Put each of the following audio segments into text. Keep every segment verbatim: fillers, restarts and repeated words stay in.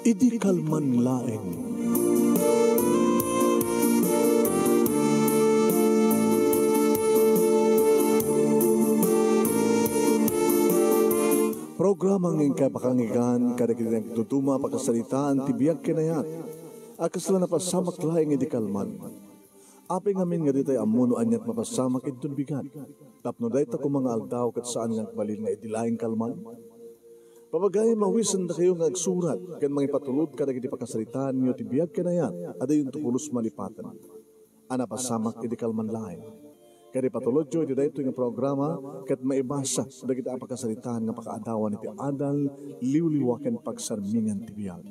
Idi kalman laeng. Programa nga inkay pakangigan kadagiti nagduduma a pakasaritaan ti biag ken ayat a kasla napasamak laeng idi kalman. Apay ngamin nga ditay ammo no aniat mapasamak inton bigat, tapno dayta koma nga aldaw ket saan nga agbalin nga idi laeng kalman? Papagayam a awisendakayo nga agsurat ken mangipatulod kadagiti pakasaritaanyo ti biag ken ayat a diyonto pulos malipaten a napasamak idi kalman laeng. Ket ipatulodyo iti daytoy nga programa ket maibasa dagiti a pakasaritaan nga pakaadawan iti adal, liwliwa ken pagsarmingan ti biag.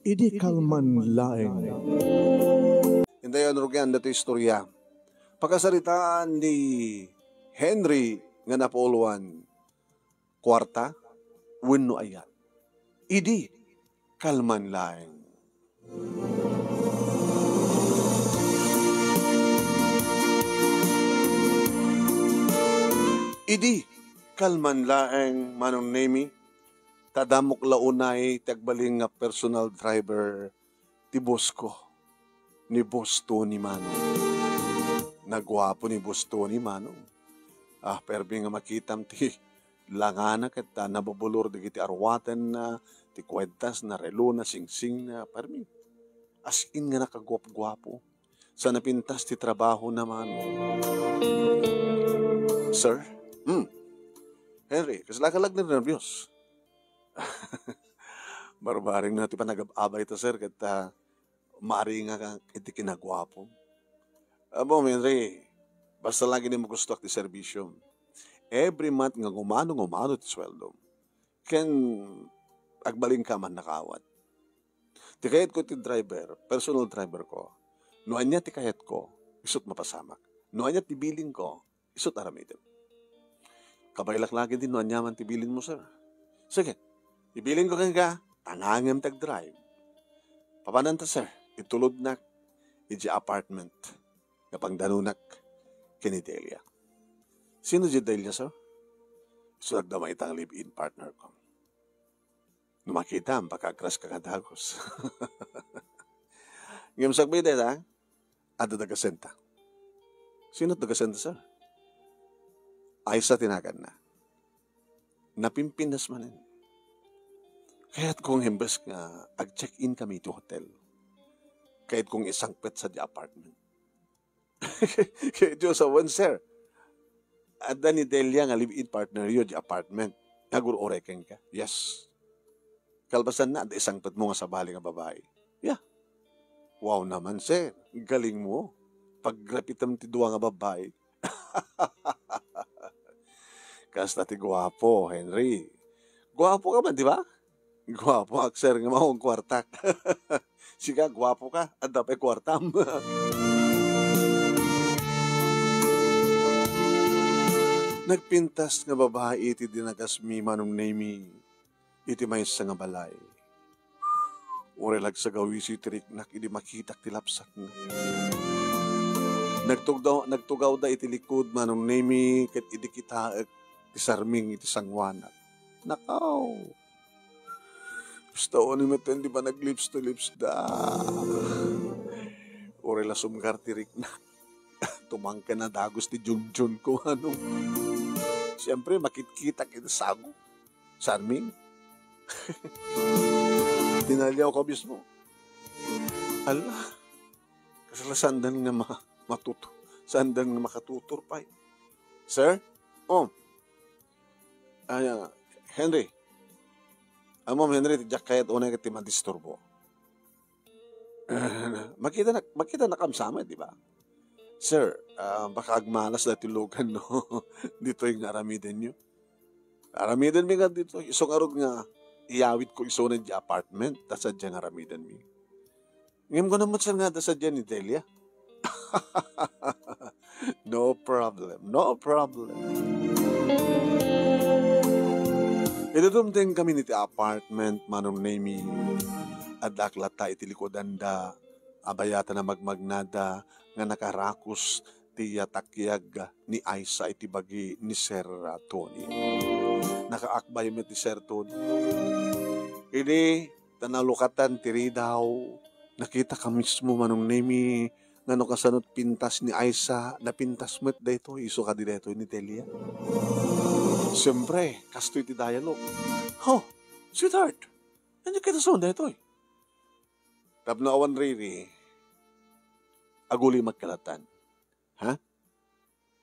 Idi kalman laeng. Intayon rugian datoy istorya. Pakasaritaan ni Henry nga napuloan, kuarta wenno ayat. Idi kalman laeng. Idi kalman laeng, Manong Nemi, ta addamok la unay ti agbalin nga personal driver ti boss ko, ni Boss Tony Manong. Naguapo ni Boss Tony Manong. Ah, permi nga makitam ti langana ket, ah, nabubulor dagiti arwatenna, ti kuentasna, relona, singsingna, permi. As in nga nakaguapguapo. Sa napintas ti trabahona, Manong. Sir? Hmm. Henry, kasla ka nagnernerbios? Barbareng na ti panagab-abay ta, sir, ket, ah, maaringak iti kinaguapom. Ammom, Henry, basta la ket magustuak ti serbiom. Every month nga umano nga umano ti sueldom. Ken agbalinka man nakawat. Ti kayatko ti driver, personal driver ko. No ania ti kayatko, isut' mapasamak. No ania ti bilinko, isut' aramidem. Kabaelak la ketdi no aniaman ti bilinmo, sir. Sige, ti bilinko kenka, tangangem ti agdrive. Papananta, sir, itulodnak idiay apartment nga pangdanonak ken ni Delia. Sino diay Delia, sir? Isu dagiti maysa nga live-in partner ko. No makitam, pakagraska nga dagus. Ngem sakbay dayta, adda taga-Senta. Sino taga-Senta, sir? Aisa ti naganna. Napimpinas manen. Kayatko nga imbes nga ag-check-in kami iti hotel, kayatkong isangpet sadiay apartment. Kay Diyos awan, sir. Adda ni Delia nga live-in partner yo di apartment. Nagur-uray kenka. Yes. Kalpasanna, adda isangpetmo nga sabali nga babai. Yeah. Wow naman, sir. Galing mo. Paggrapitem ti dua nga babai. Kasta ti guapo, Henry. Guapo ka man, di ba? Guapoak, sir, ngem awan kuartak. Sika, guapo ka, adda pay kuartam. Nagpintas nga babai ti dinagasmi, Manong Nemi, iti maysa nga balay. Uray la agsagawisi ti riknak idi makitak ti lapsakna. Nagtugdaw-, nagtugawda iti likud, Manong Nemi, ket idi kitaek ti sarming iti sanguanak. Nakaw! Basta unay met ti panaglips to lips da. Uray la sumgar ti riknak. Tumangken a dagus ti junjun ko, ano. Siyempre, makitkitak iti sago. Sarming. Tinaliaw ko mismo. Ala, kasla saandan nga ma-, matuto-, saandan nga makatutor pay. Sir? Oh. Ah, Henry. Ammom, Henry, ti diak kayat unay ket ti madisturbo. Makita na, makita na kam sa amin, di ba? Sir, ah, baka agmalas daytoy lugan, no? Ditoy nga aramidenyo. Aramidenmi nga ditoy. Isu ngarud nga iyawidko isuna di apartment, ta sadiay nga aramidenmi. Ngem kunam met, sir, nga adda sadiay ni Delia. No problem, no problem. Idi dumteng kami iti apartment, Manong Nemi, addaak latta iti likudanda, abayatan a magmagnada nga nakarakus ti yatakyag ni Aisa iti bagi ni Sir Tony. Nakaakbay met ni Sir Tony. Idi ta nalukatan ti ridaw, nakitaka mismo, Manong Nemi, nga no kasano't pintas ni Aisa, napintas met daytoy, isu kadi daytoy ni Delia. Siempre, kastoy ti dialogue. "Ho, sweetheart, ania kayat a sawen daytoy?" Tapno awan riri, agulimak kalatan. Ha?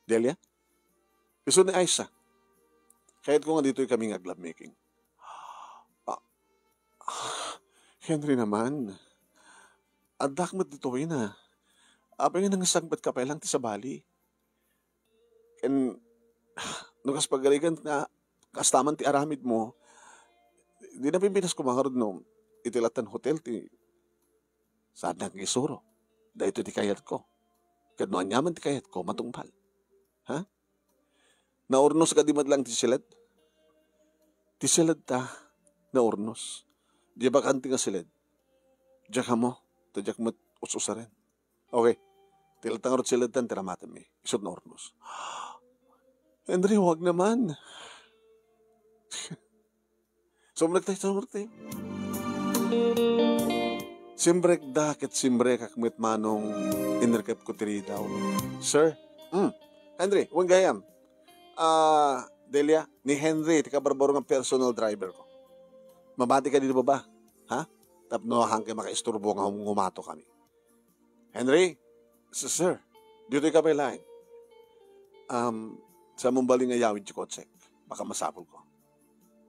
Delia? Isu ni Aisa. Kayatko nga ditoy kami nga ag-lovemaking. Ah, Henry naman, addak met ditoy na. Apay nga nangasangpet ka pay lang ti sabali? Ken, no kas pagarigan nga kastaman ti aramid mo, di na pimpinas ko mangarud no iti latan hotel ti saannak nga isuro. Daytoy ti kayatko. Ket no aniaman ti kayatko, matungpal. Ha? Naurnos kadi met lang ti siled? Ti siled ta, naurnos. Diak bakante nga siled. Diak ammo, ta diak met us-usaren. Okay. Ti latang ngarud siled tan ti ramatenmi. Isut naurnos. Henry, huwag naman. Sumrekta, sumrekta. Simrekda ket simrekak met manong inrekep ko ti ridaw. Sir? Hmm. Henry, wen gayam. Ah, Delia, ni Henry, ti kabarbaro nga personal driver ko. Mabati ka dito baba? Ha? Tapno haanka makaisturbo nga hum-, humato kami. Henry? S-, sir, ditoy ka pay laeng. Um, sa mumbali nga yawid ti kotsek. Baka masapul ko.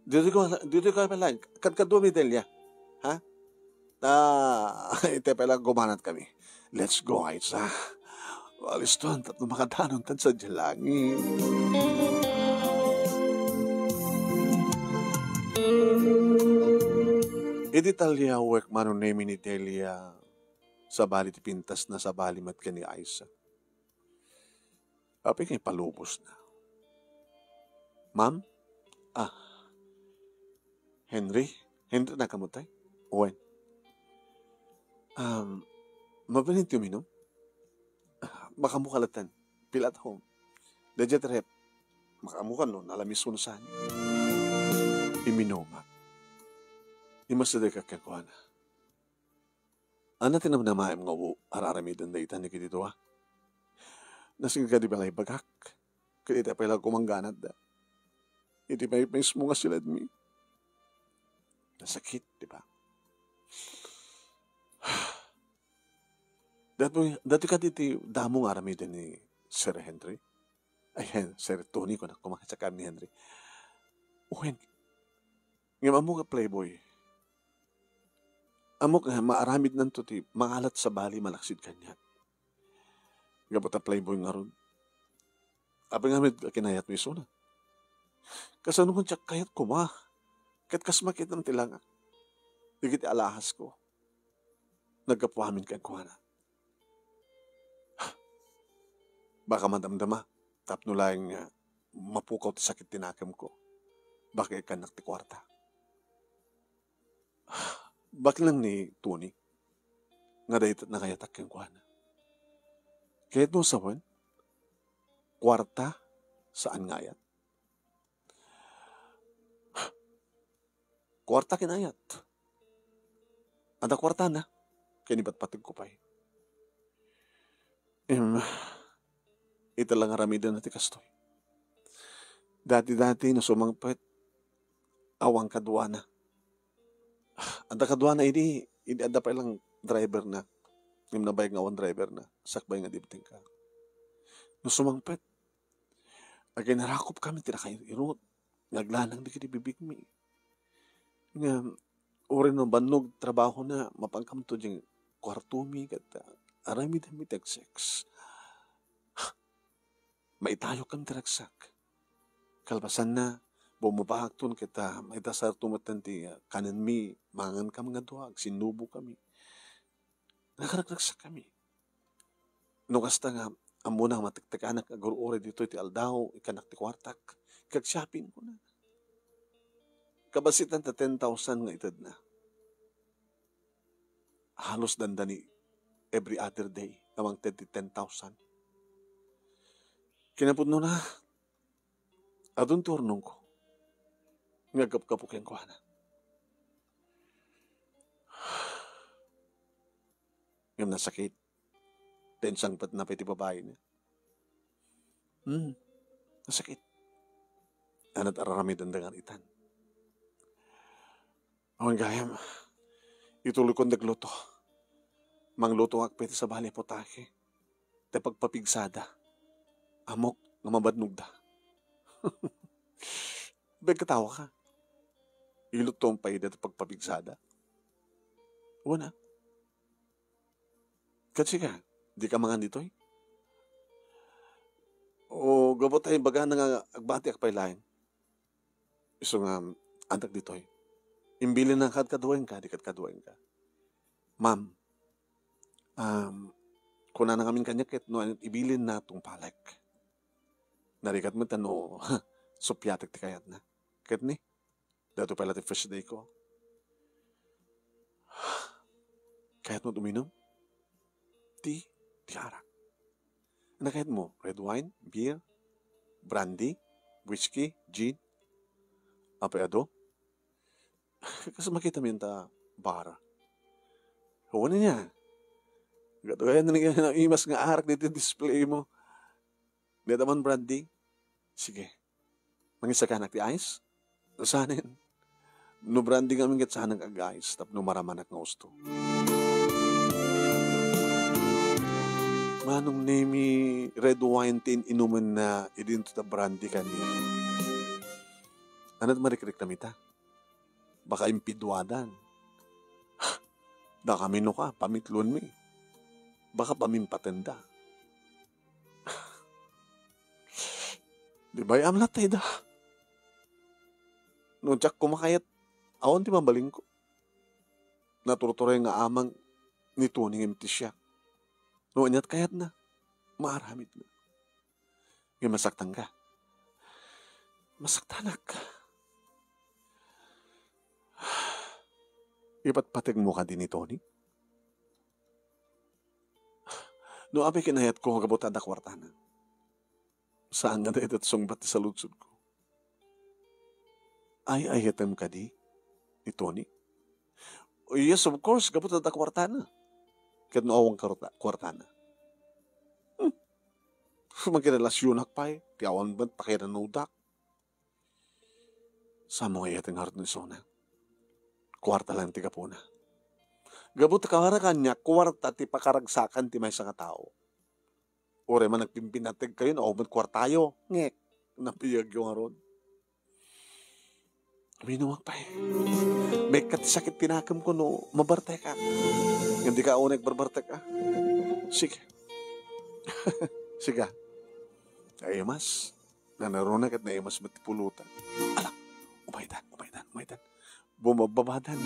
Ditoy ka, ditoy ka pay laeng. Kadkadua mi Delia. Ha? Ta, iti pay lang gumanat kami. Let's go, Aisa. Aliston, tapno makadanon tan sa langit. Idi taliawek manong Nemi ni Delia, sabali ti pintasna, sabali met ken ni Aisa. Apay nga ipalubosna? Ma'am? Ah. Henry? Henry, nakaammo tay? Wen. Um, mabalin ti uminum? Ah, makaammo ka latta. Feel at home. Daydiay ti ref. Makaammo ka no, nalamisko no saan. Iminumak. Immasidegak kenkuana. Ania ti namnamaem nga u-, ar-aramiden dayta ni kiti dua? Nasingka di balay bagak, ket iti pay la kumangganatda. Iti pay mismo nga siledmi. Nasakit, di ba? Datoy, datoy kadi ti damo nga aramiden ni Sir Henry? Ay, Hen-, Sir Tony, kunak, kumakasakam ni Henry. Wen, ngem ammo nga playboy. Ammok nga maaramidnanto ti mangalat sabali malaksid kaniak. Gapu ta playboy ngarud. Apay nga met kinayatmo isuna? Kasano man ti kayat koma? Ket kas makitam ti langak. Dagiti alahasko. Naggapu amin kenkuana. Baka madamdama, tapno laeng nga mapukaw ti sakit ti nakemko. Baka ikkannak ti kuarta. Baknang ni Tony nga dayta nangayatak kenkuana. Kayatmo sawen? Kuarta, saan nga ayat? Kuarta kinayat. Adda kuartana, ken ipatpategko pay. Em, ita la nga aramiden ti kastoy. Dati-dati, no sumangpet, awan kaduana. Adda kaduana idi, idi adda pay lang driver na. Ngem nabayag nga awan driver na. Sakbay nga dibding ka. No sumangpet, aginarakop kami ti nakairot. Nga aglanang dagiti bibigmi. Nga, uray no bannog trabahona, mapankamto diay kuartomi, ket, ah, aramidmi ti agsex. Maitayok kam ti ragsak. Kalpasanna, bumabakton ket, ah, maitasarto met ti, ah, kanenmi, mangan kam nga dua, agsinnubo kami. Nakaragsak kami. No kasta nga, ammona nga matektekanak nga agur-uray ditoy ti aldaw, ikkannak ti kuartak, kag shopping kuna. Kabasitan ta ten thousand nga itedna. Halos dandani every other day nga mangted ti ten thousand. Kinapudnona, adun ti urnongko nga agkapkapo kenkuana. Ngem nasakit. Ta insangpetna pay ti babaina. Hmm, nasakit. Ania ti ar-aramidenda ngarud itan? Awan gayam, ituloykon nagluto. Mangluto nga agpay ti sabali a putahe. Ti pagpapigsada. Ammok nga mabannogda. Agkatawa ka. Ilutom pay dayta pagpapigsada. Wen a. Ket sika, dika mangan ditoy? O gapu ta ibagana nga agbatiak pay laeng. Isu nga, antak ditoy. Imbilinna kadkaduaenka, di kadkaduaenka. Ma'am, um, kunana ngamin kaniak ket no ibilin na tungpalek. Narigat met ta no suppiatek ti kayatna. Ket ni, daytoy pay la ti first day ko. Kayatmo uminum? Ti, ti arak. Ania kayatmo? Red wine? Beer? Brandy? Whiskey? Gin? Apay adu? Kas makitami ta bar. Wen a. Gaduayan na nga imas nga arak ditoy display mo. Dayta man brandy. Sige. Mangisakanak ti ice? Sanen? No brandy ngamin ket sanak ag-ice tapno maramanak nga usto. Manong Nemi, red wine ti in-inumenna idinto ta brandy kaniak. Ania ti marikriknam ita? Baka impiduadan. Dakami no ka, pamitluenmi. Baka pamimpatenda. Di bay-am latta ida. No diak koma kayat, awan ti mabalinko. Naturturay nga amang ni Tony ngem ti siak. No aniat kayatna, maaramidna. Ngem masaktanka. Masaktanak. Ipatpategmo kadi ni Tony? No apay kinayatko, gapu ta adda kuartana. Saan nga dayta ti sungbat ti saludsodko. Ay-ayatem kadi ni Tony? Oh, yes, of course, gapu ta adda kuartana. Ket no awan karuta-, kuartana. Hmm. Mangirelasionak pay, ti awan met pakiranudak. Saan mo nga iyaten ngarud ni Sona? Kuarta lang ti gapuna. Gapu ta kara kaniak, kuarta ti pakaragsakan ti maysa nga tao. Uray man nagpimpinateg kayo, no, awan met kuartayo. Ngek, nabiagyo ngarud. Uminumak pay. Maikkat ti sakit ti nakemko no mabartekak. Ngem dika unay agbarbartek, a. Sige. Siga. Ay, mas. Nanaruna ket naimas met ti pulutan. Ala, umaydan, umaydan, umaydan. Bumabbabadan.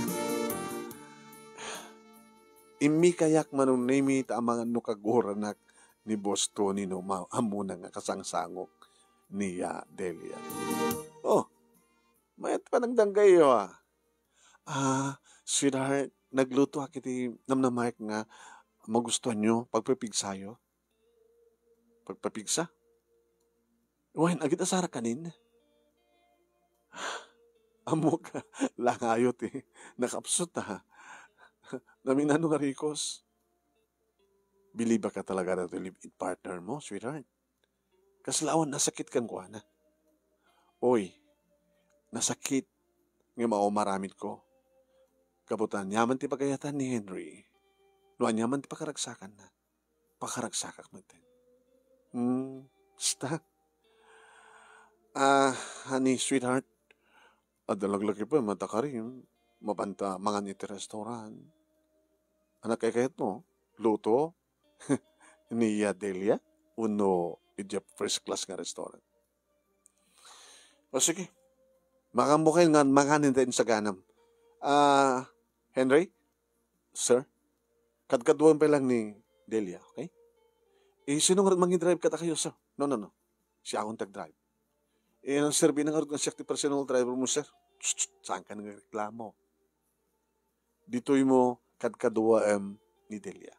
Immikayak, Manong Nemi, ta amangan no kaguranak ni Boss Tony no ma-, ammona nga kasangsangok ni, ah, Delia. Oh, mayat panagdanggayyo, ah. Ah, sweetheart, naglutoak iti namnamaek nga magustuanyo, pagpipigsayo. Pagpapigsa? Wen, agid-asarak kanin? Ammok, langayo ti nakapsut, a. Naminano nga rikos? Bilibaka talaga daytoy live-in partner mo, sweetheart? Kasla awan nasakit kenkuana? Oy, nasakit nga maumaramidko. Gapu ta aniaman ti pagayatan ni Henry, no aniaman ti pakaragsakanna, pakaragsakak metten. Hmm, basta. Ah, honey, sweetheart, adda laglaki pay, mata karim, mapanta mangan iti restaurant. Ania ti kayatmo? Luto? Ni Yadelia? Wenno idiay first class nga restaurant? O sige. Makanmo kay nga mangan iti insaganam. Ah, Henry? Sir? Kadkaduaem pay lang ni Delia, okay? Eh, sino nga mangidrive kadakayo, sir? No, no, no. Siakon ti agdrive. Eh, nang serbina ngarud nga siak ti personal driver mo, sir? Tsk, tsk, saanka nga reklamo? Ditoy mo kadkaduaem ni Delia.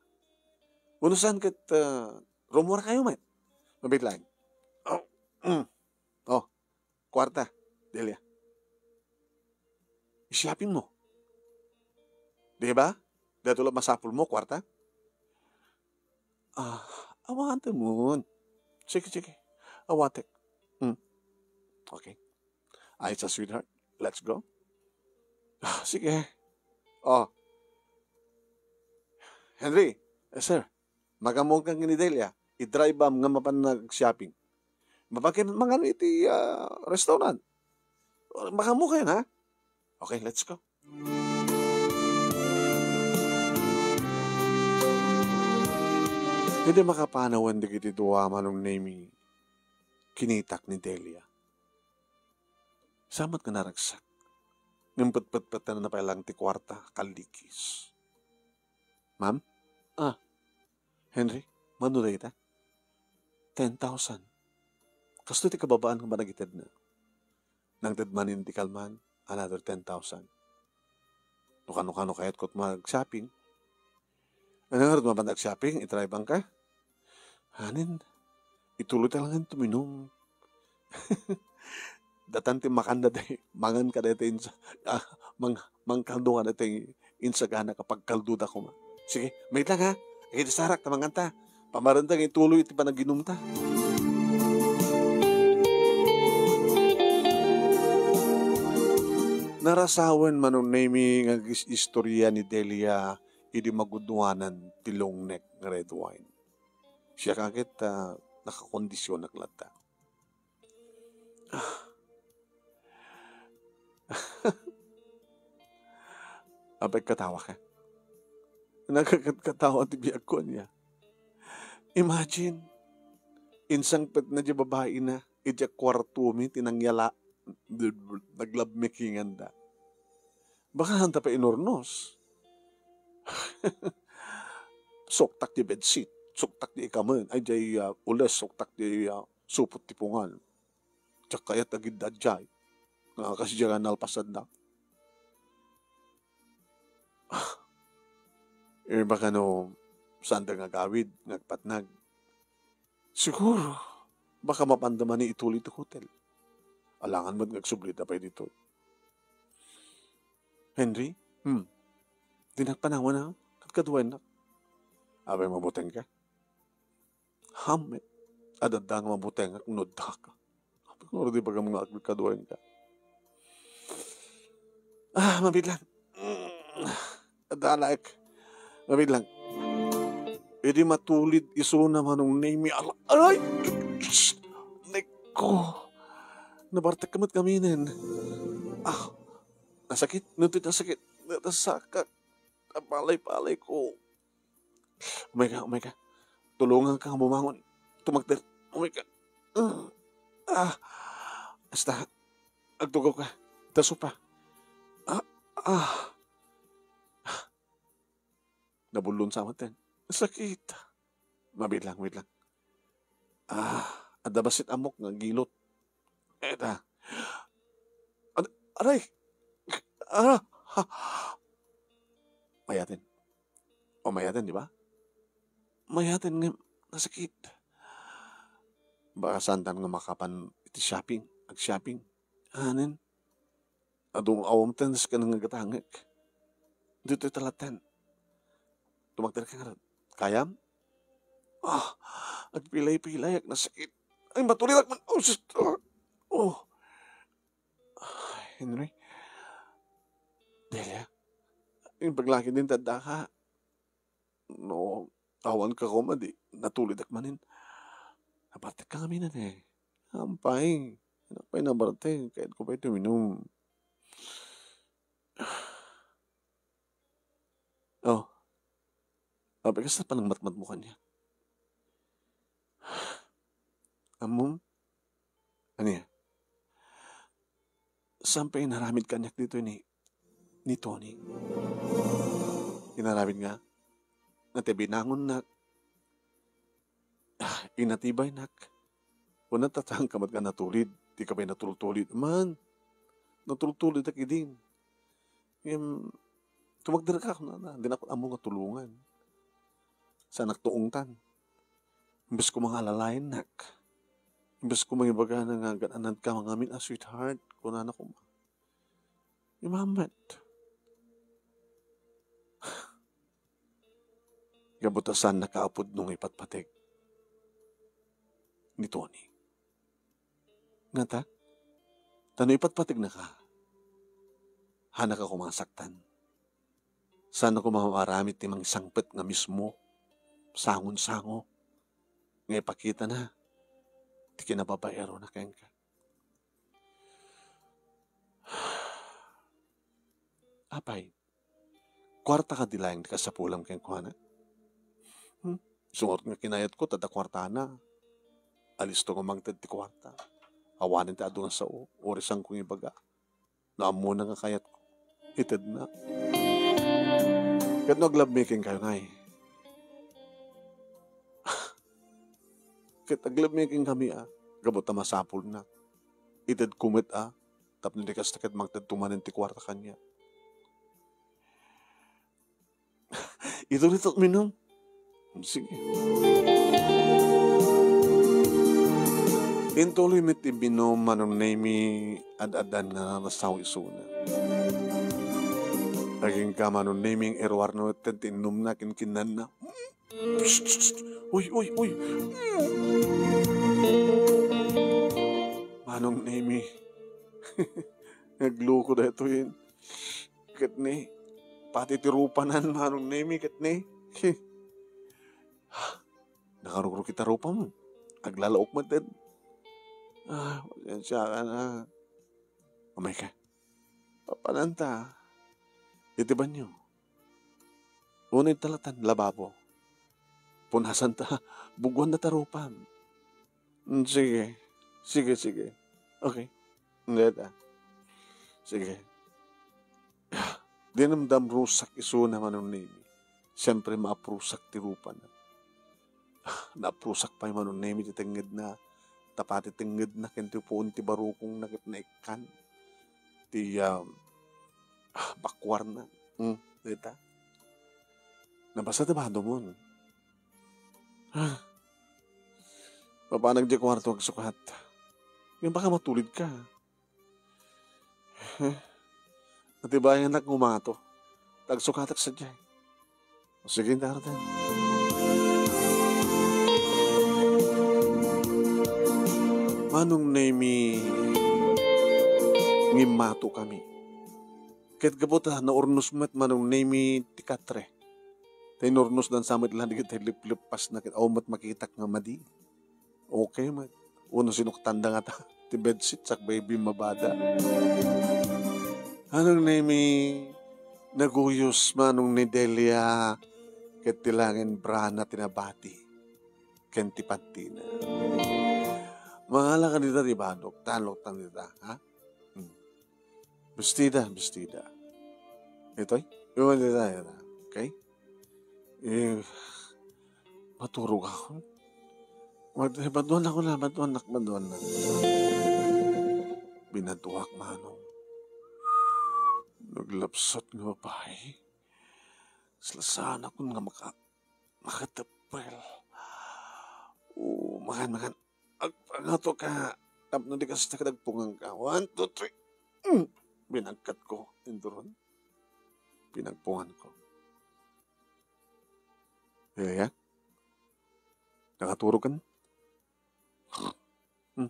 Wenno saan ket, ah, rummuarkayo met? Mabiit laeng. Oh, mm. Oh, kuarta, Delia. Isyapi mo. Di ba? Daytoy la masapul mo, kuarta. Ah, awatem. Sige, sige. Awatek. Hmm. Okay. Ayos a, sweetheart. Let's go. Ah, sige. Oh. Henry, eh, sir, makammuka ken ni Delia. I-drive-am nga mapan nag-shopping. Mapan ken mangan iti, ah, restaurant. Makammuka, ha? Okay, let's go. Idi makapanawen dagiti dua, Manong Nemy, kinitak ni Delia. Sa met nga naragsak. Ngem petpetpetna pay lang ti kuarta, kallikis. Ma'am? Ah, Henry, mano dayta? Ten thousand. Kastoy ti kababaan nga panagitedna. Nangted manen ti kalman, another ten thousand. No kano-kano kayatko mag-shopping. Ano nga, mapan nag-shopping, i-drive-anka? Hanen, ituloy ta lang tuminum. Datan ti makanda day, mangan ka dayta insa-, ah, mang-, mangkaldo ka dayta insagana ka pagkaldo da koma. Sige, maitlang ha. Agiti sarak, ta manganta. Pamarenta nga ituloy iti panaginumta. Narasawen, Manong Nemy, nga agis-istorya ni Delia idi maguduanan ti long neck nga red wine. Siak ket, ah, nakakondisionak latta. Apay, katawa ka? Nagkatawa ti biagko niya. Imagine, insangpetna diay babaina idiay kuartomi ti nangyala-, nag-lovemaking-anda. Baka santa pay inurnos. Suktak diay bedsheet, suktak diay kamen, ay, diay, ah, ules, suktak diay, ah, supot ti pungan. Diak kayat agidda diay. Nga kas diay nga nalpasanna. Eh, baka no, saan da nga agawid, nga agpatnag? Siguro, baka mapanda man ituloy ti hotel. Alangan met nga agsubli da pay ditoy. Henry? Hmm. Dinak panawen, ha? Kadkaduaennak. Apay, mabuteng ka? Hammet, adda nga mabutengak no addaka. Apay, no, di bagam nga agkadkaduaenka. Ah, mabilang. Mm, adda laeng. Mabilang. Idi matulid isuna, Manong Nemy, ala-, aray! Neko! Nabartek met kaminen. Ah, nasakit. Nuntit nasakit. Nasakak. Napalay-palay ko. Umay ka, umay ka. Tulunganka nga bumangon. Tumagder. Umay ka. Ah. Basta, agtugaw ka. Daso pa. Ah, ah. Nabullon sa amaten. Sakit. Mabilang, wait lang. Ah, adda bassit ammok nga agilot. Eta. Ad-, aray! Ah! Ha! Mayaten. O, mayaten, di ba? Mayaten nga nasakit. Baka saantan nga makapan iti shopping, ag-shopping. Anen? Adun awam ten ken nga gatangek. Ditoy talaten. Tumagder ka ngarud. Kayam? Ah, agpilay-pilay, ag nasakit. Ay, matulidak man. Oh, sus. Oh. Ay, Henry. Delia. Impaglaki din tadda ka. No, awan ka koma, di, natulidak manen. Nabartek ka ngamin, eh. Ampay. Anak pay nabartek. Kayat ko pay tuminum. Oh. Apay, kasta panangmatmat mo kanya? Ammom? Ania? Saan pay inaramid kaniak ditoy ni, ni Tony? Inaramid nga, nga ti binangonnak, ah, inatibaynak. Kuna ta, saan ka met nga natulid, di ka pay natultulid man. Natultulidak idin. Ngem, tumagder ka, kunana, dinak ammo nga tulongan. Saanak tuongtan. Imbes ko nga alalaennak. Imbes ko mangibagana nga agan-anad ka ngamin a sweetheart, kunana koma. Imamet. Gapu ta saannaka a pudno nga ipatpateg ni Tony. Ngata? Ta no ipatpategnaka, haanka koma a saktan. Saanna koma maaramid ti mangsangpet nga mismo, sangonsango, nga ipakitana ti kinababaerona kenka. Apay, kuarta kadi laeng ti kasapulam kenkuana? Hmm? Isu ngarud nga kinayatko, ta adda kuartana. Alisto nga mangted ti kuarta. Awanen ti adu nga sao, uray saanko nga ibaga. No ammona nga kayatko, itedna. Ket no aglabmi kenkayo, nay? Ket aglabmi kenkami a, gapu ta masapulna. Itedko met a, tapno di kasta ket mangtedto manen ti kuarta kaniak. Ito dito't minum. Sige. Intuloy met ti minum, Manong Nemy, ad-addan nga narassaw isuna. Agingga, Manong Nemy, iruarna metten ti innumna ken kinnanna. Psst, psst, psst. Uy, uy, uy. Manong Nemy. Nagluko daytoyen. Ket ni, pati ti rupanan, Manong Nemy, ket ni. Nakarukrukit a rupam. Aglalaok metten. Ah, pasensiaka na. Umayka. Papananta iti banio. Unay ta latan lababo. Punasanta, buguanna ta rupam. Mm, sige. Sige, sige. Okay. Deta. Sige. Dinamdam rusak isuna, Manong Nemy. Siyempre, maaprusak ti rupana. Naaprusak pay, Manong Nemy, ti tengngedna. Ta pati tengngedna ken ti puon ti barukongna ket naikkan. Ti, ah, ah, bakuarna. Hmm, deta. Nabasa ti badom. Ah. Mapanak di kuarto agsukat. Ngem baka matulidka. Huh? Atibayannak nga umato. Ta agsukatak sadiay. O sige, Darden. Manong Nemy, ngimmato kami. Ket gapu ta naurnos met, Manong Nemy, ti katre. Ta inurnosdan sa met la dagiti lipleppasna ket awan met makitak nga madi. Okay met. Wenno sinuktanda ngata ti bedsheet sakbay bimmabada. Manong Nemy, naguyos, Manong, ni Delia ket ti langin brana ti nabati ken ti pantina. Mangala ka dita ti badok, taloktan dita, ha? Hmm. Bestida, bestida. Itoy? Iwan dita, dita. Okay? Eh, maturog ako. Mad-, eh, maduan ako na, maduan nak, maduan nak. Binaduak, Manong. Naglapsat nga babae. Salasanak nga maka-, makateppel. O, makan, makan. Agpangato ka. Tapno di kasta ket agpungan ka. One, two, three. Mm. Binagkat ko. Induron. Pinagpungan ko. Yaya? Nakaturog ka na? Hmm.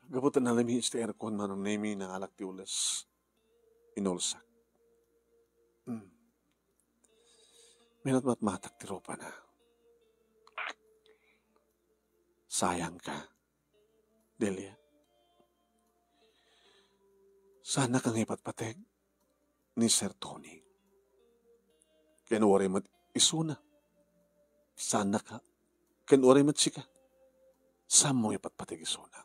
Gapu ta nalamiis ti aircon, Manong Nemy, nangalak ti ules. Inulsak. Hmm. Minatmatmatak ti rupana. Sayang ka, Delia. Saannaka nga ipatpateg ni Sir Tony. Ken uray met isuna. Saannaka. Ken uray met sika. Saanmo nga ipatpateg isuna.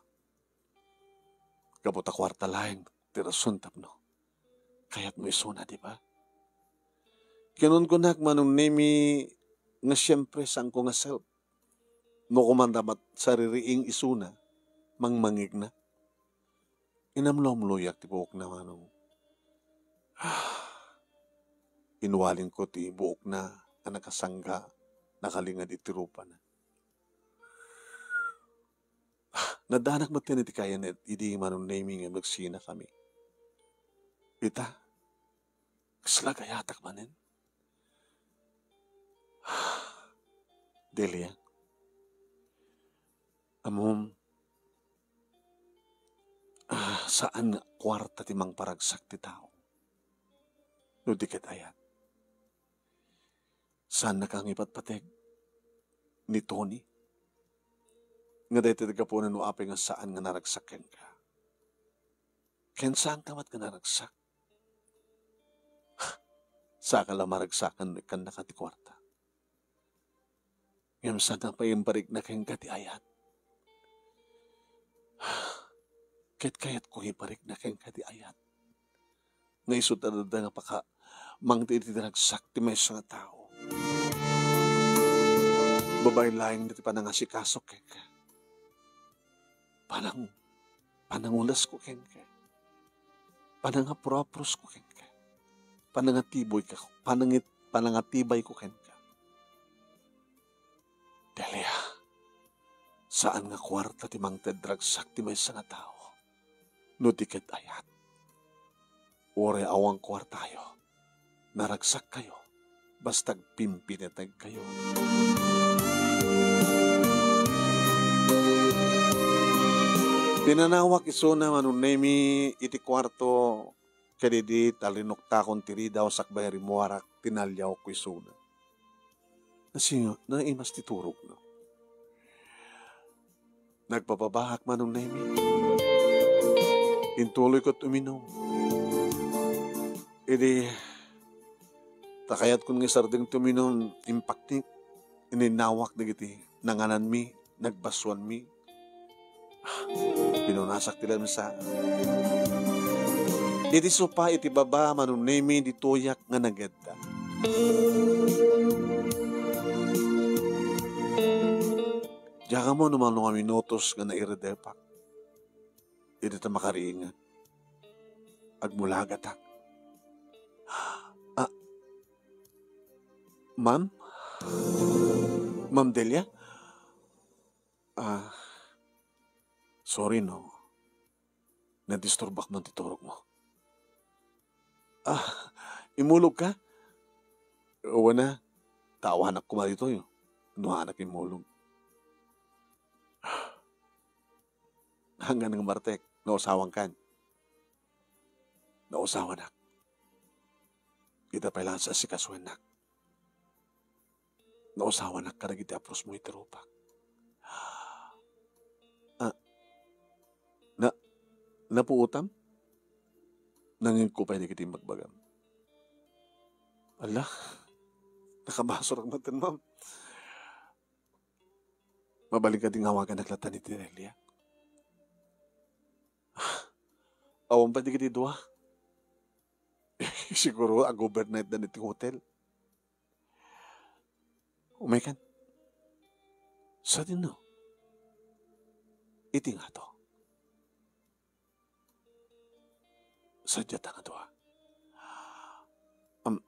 Gapu ta kuarta laeng ti rason tapno kayatmo isuna, di ba? Kinunkunak, Manong Nemy, nga siempre saanko nga self. No kumanda met saririing isuna, mangmangikna. Inamlomloyak ti buokna, Manong. Inwalingko ti buokna a nakasangga, nakalinged iti rupana. Naddanak metten iti kayanet idi, Manong Nemy, ngem nagsinakami. Ita, kasla gayatak manen. Delia, ammom, ah, saan nga kuarta ti mangparagsak ti tao no di ket ayat. Saannaka nga ipatpateg ni Tony nga daytoy ti gapuna no apay nga saan nga naragsak kenka. Ken saanka met nga naragsak. Saka la maragsakan no ikkannaka ti kuarta. Ngem saan nga pay imparikna kenka ti ayat. Ket kayatko nga iparikna kenka ti ayat. Nga isu ta adda nga paka-, mangted iti ragsak ti maysa nga tao. Babaen laeng ti panangasikaso kenka. Panang-, panangulasko kenka. Panangapuruapurosko kenka. Panangatiboyka, panangit-, panangatibayko kenka. Delia, saan nga kuarta ti mangted ragsak ti maysa nga tao no di ket ayat. Uray awan kuartayo, naragsakkayo, basta agpimpinetegkayo. Pinanawak isuna Manong Nemi iti kuarto, ket idi tallinuktakon ti ridaw sakbay rimmuarak, tinaliawko isuna. Nasinga-, naimas ti turogna. Nagpapabaak Manong Nemi. Intuloyko ti uminum. Idi ta kayatkon nga isardeng ti uminum, impaknik, ininawak dagiti nangananmi, nagbassuanmi. Pinunasak ti lamsa. Idi supa iti baba, Manong Nemi, ditoyak nga nagedda. Diak ammo no mano nga minutos nga nairedepak. Idi ta makariingan, agmulagatak. Ah, ma'am? Ma'am Delia? Ah, sorry no nadisturbak man ti turogmo. Ah, immulogka? Wen a, ta awanak koma ditoy no haanak immulog. Angganak, Martek, nausawankan. Nausawanak. Ita pay laeng ti asikasuennak. Nausawanak kadagiti aprosmo iti rupak. Ah, na, napuotam? Nangngegko pay dagiti imbagam. Ala, nakabasorak met, ma'am. Mabalin kadi nga awaganak latta ni Delia? Awan pay dagiti dua. Siguro, ag-overnight da iti hotel. Umaykan. Sadino? Iti ngato. Sadiata nga dua. Am,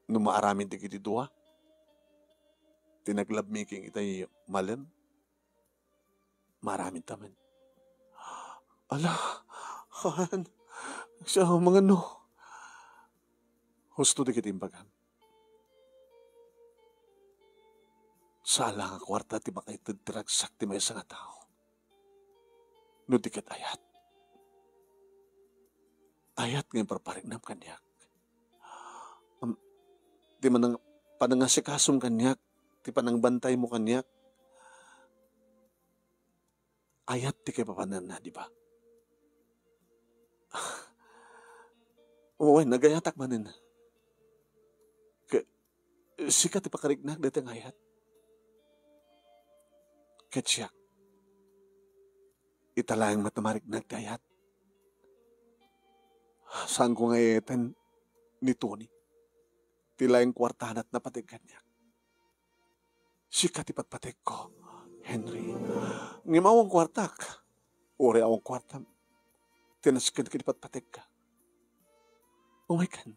no maaramid dagiti dua, ti nag-lovemaking itay malem, maaramid ta met. Ala, haan, siya mangano. Husto dagiti imbagam. Saan la nga kuarta ti makaited ti ragsak ti maysa nga tao no di ket ayat. Ayat nga imparpariknam kaniak. Am, ti manang-, panangasikasom kaniak, ti panangbantaymo kaniak. Ayat ti kaipapananna, di ba? Wen, nagayatak manen. Ke-, sika ti pakariknak dayta nga ayat. Ket siak, ita laeng met a mariknak ti ayat. Saanko nga ayatan ni Tony. Ti laeng kuartana ti napateg kaniak. Sika ti patpategko, Henry. Ngem awan kuartak. Uray awan kuartam, ti nasken ken ipatpategka. Umaykan.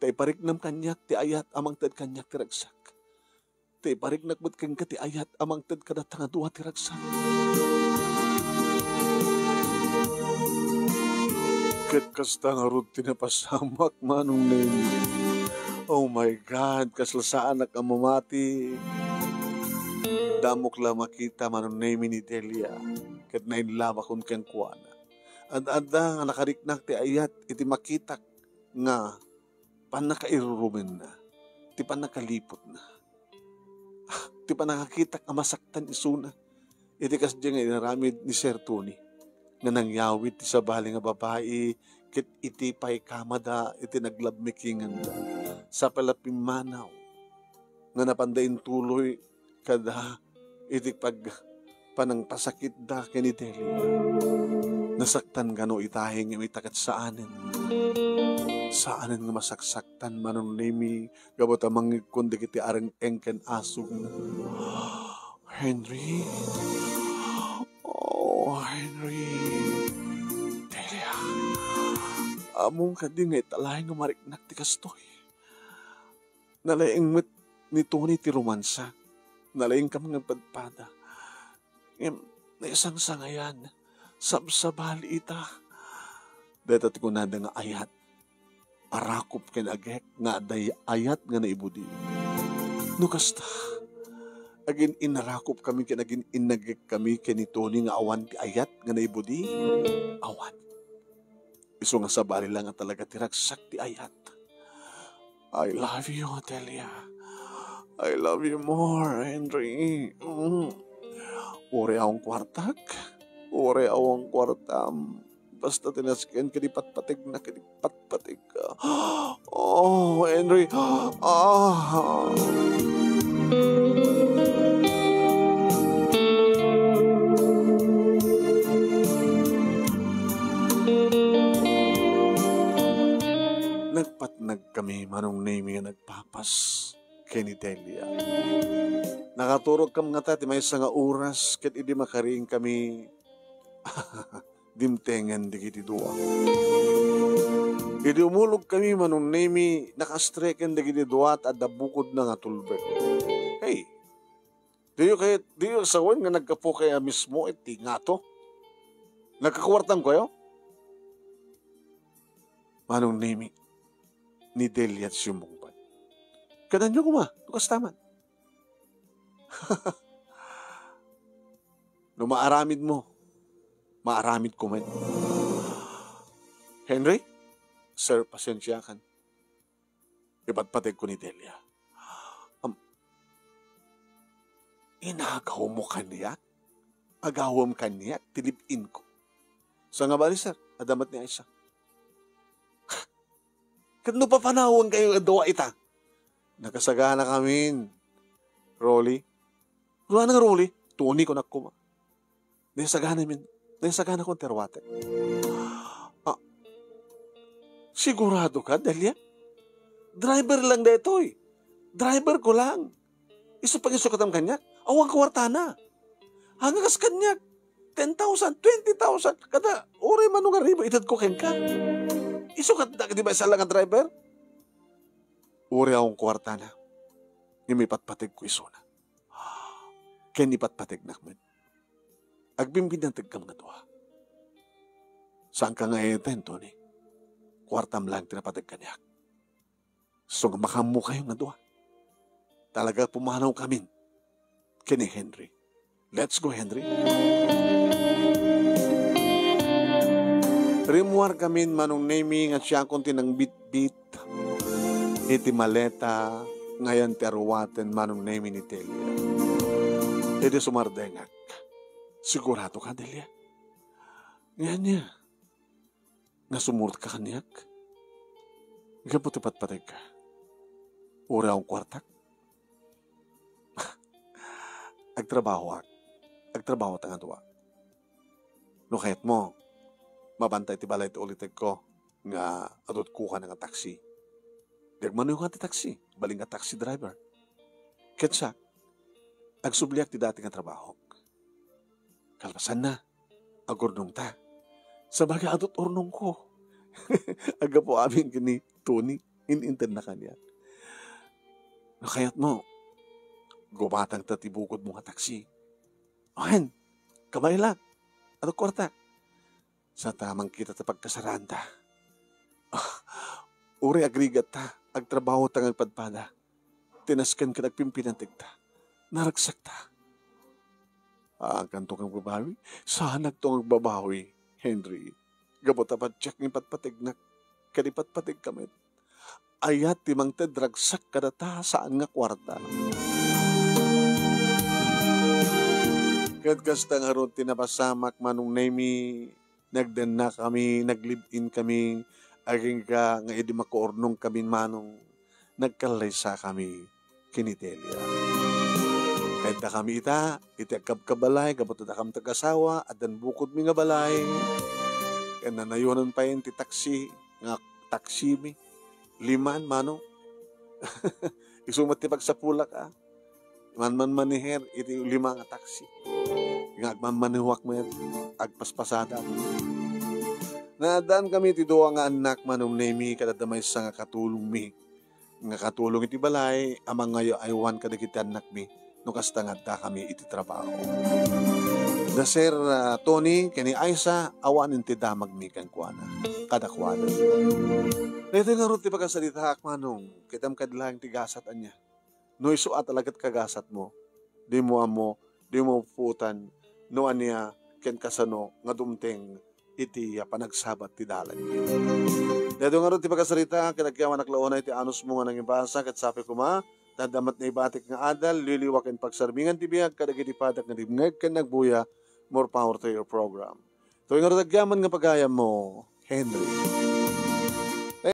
Ta ipariknam kaniak ti ayat a mangted kaniak ti ragsak. Ta ipariknak met kenka ti ayat a mangted kadata nga dua ti ragsak. Ket kasta ngarud ti napasamak, Manong Neng. Oh my God, kasla saanak a mamati. Damok la makita, Manong Nemy, ni Delia, ket nainlabakon kenkuana. Ad-adda nga nakariknak ti ayat iti makitak nga pannakairurumenna, ti pannakaliputna, ti pannakakitak a masaktan isuna. Iti kasdi nga inaramid ni Sir Tony, nga nangyawid ti sabali nga babai ket iti paikamada iti naglabmikinganda, sapay la pimmanaw nga napanda intuloy kada iti pag-, panangpasakitda ken ni Delia. Nasaktan kano itahi nga ita ket saanen. Saanen nga masaksaktan, Manong Nemy, gapu ta mangngegkon dagiti areng-eng ken asugna. Henry. Oh, Henry. Delia. Ammom kadi nga ita laeng nga mariknak ti kastoy. Nalaing met ni Tony ti romansa. Nalaingkam nga padpada. Ngem naisangsangayan, sabsabali ita. Dayta ti kunada nga ayat. Arakop ken agek nga adda ayat nga naibudi. No kasta, agin-inarakopkami ken agin-inagek kami ken ni Tony nga awan ti ayat nga naibudi? Awan. Isu nga sabali la nga talaga ti ragsak ti ayat. I love you, Delia. I love you more, Henry. Mm. Uray awan kuartak, uray awan kuartam. Basta ti nasken kadi patpategna, kadi patpategka. Oh, Henry. Ah. Nagpatnag kami, Manong Nemy, nga nagpapas ken ni Delia. Nakaturogkam ngata ti maysa nga oras ket idi makariing kami, dimtengen dagiti dua. Idi umulog kami, Manong Nemy, nakastreken dagiti dua ta adda bukodna nga tulbek. Hey, diyo kay, diyo sawen nga naggapu kay a mismo iti ngato? Nagkakuartam kayo? Manong Nemy, ni Delia ti simmungbat. Kananyo koma, no kasta man. No maaramid mo, maaramid ko met. Henry? Sir, pasensiakan. Ipatpategko ni Delia. Am, inagaw mo kaniak? Agawem kaniak ti live-in ko. Sa nga bali, sir, adda met ni Aisa. Ket no papanawen kayo a dua ita? Nakasagana kamin, Rolly. Duana nga Rolly, Tony kunak koma. Naisagana min, naisagana kon ti aruaten. Ah, sigurado ka, Delia? Driver lang daytoy. Driver ko lang. Isu pagisukatam kaniak, awan kuartana. Haan nga kas kaniak, ten thousand, twenty thousand, kada uray mano nga ribu itedko kenka. Isukat da, di ba, isa lang a driver? Uray awan kuartana. Ngem ipatpategko isuna. Ken ipatpategnak met. Agbimbinateg kam nga dua. Saanka nga eten, Tony. Kuartam lang ti napateg kaniak. So nga makaammo kayo nga dua. Talaga pumanaw kamin ken ni Henry. Let's go, Henry. Rimmuar kamin, Manong Nemy, nga siakon ti nangbitbit iti maleta nga ayan ti aruaten, Manong Nemy, ni Delia. Idi sumardengak, sigurado ka, Delia? Nga ania? Nga sumurot ka kaniak? Gapu ti patpategka. Uray awan kuartak? Agtrabahoak. Agtrabaho ta nga dua. No kayatmo, mabantay ti balay ti ulitegko nga adutko ka nga taksi. Di agmanoyo nga ti taksi, balin nga taxi driver. Ket siak, agsubliak ti dati nga trabahok. Kalpasanna, agurnongta. Sabagay, adut urnongko. Aggapu amin ken ni Tony, in-intedna kaniak. No kayatmo, gumatangta ti bukodmo nga taksi. Wen, kabaelak. Adut kuartak. Sa ta mangkita ta pagkasaraanta. Ah, uray agrigat ta. Agtrabaho ta nga agpadpada. Ti nasken ket agpimpinantekta. Naragsakta. Haan kanto nga agbabawi? Saanakto nga agbabawi, Henry. Gapu ta patiek nga ipatpategnak, ket ipatpategka met. Ayat ti mangted ragsak kadata saan nga kuarta. Ket kasta ngarud ti napasamak, Manong Nemy, nagdennakami, nag-live-in kami, agingga nga idi makuurnongkami, Manong, nagkallaysakami ken ni Delia. Kaddakami ita, iti agkabkabalay, gapu ta dakami ti agassawa, addan bukodmi nga balay, ken nanayonan pay ti taksi, nga taksimi, liman, Manong. Isu met ti pagsapulak, a. Manmanmaneher iti lima nga taksi. Nga agmanmanehak met, agpaspasadak. Naaddankami ti dua nga annak, Manong Nemy, ket adda maysa nga katulongmi, nga katulong iti balay a mangayo-aywan kadagiti annakmi no kasta nga addakami iti trabaho. Da Sir, ah, Tony ken ni Aisa, awanen ti damagmi kenkuana, kadakuada. Daytoy ngarud ti pakasaritaak, Manong, ket ammok laeng ti gasat ania. No isu a talaga ti kagasatmo, dimo ammo, dimo puotan no ania ken kasano nga dumteng iti, ah, panagsabat ti dalan. Daytoy ngarud ti pakasarita ket agyamanak la unay ti anusmo nga nangibasa ket sapay koma ta adda met naibatik nga adal, liliwa ken pagsarmingan ti biag kadagiti padak nga dimngeg ken nagbuya. More power to your program. Daytoy ngarud agyaman nga pagayammo, Henry.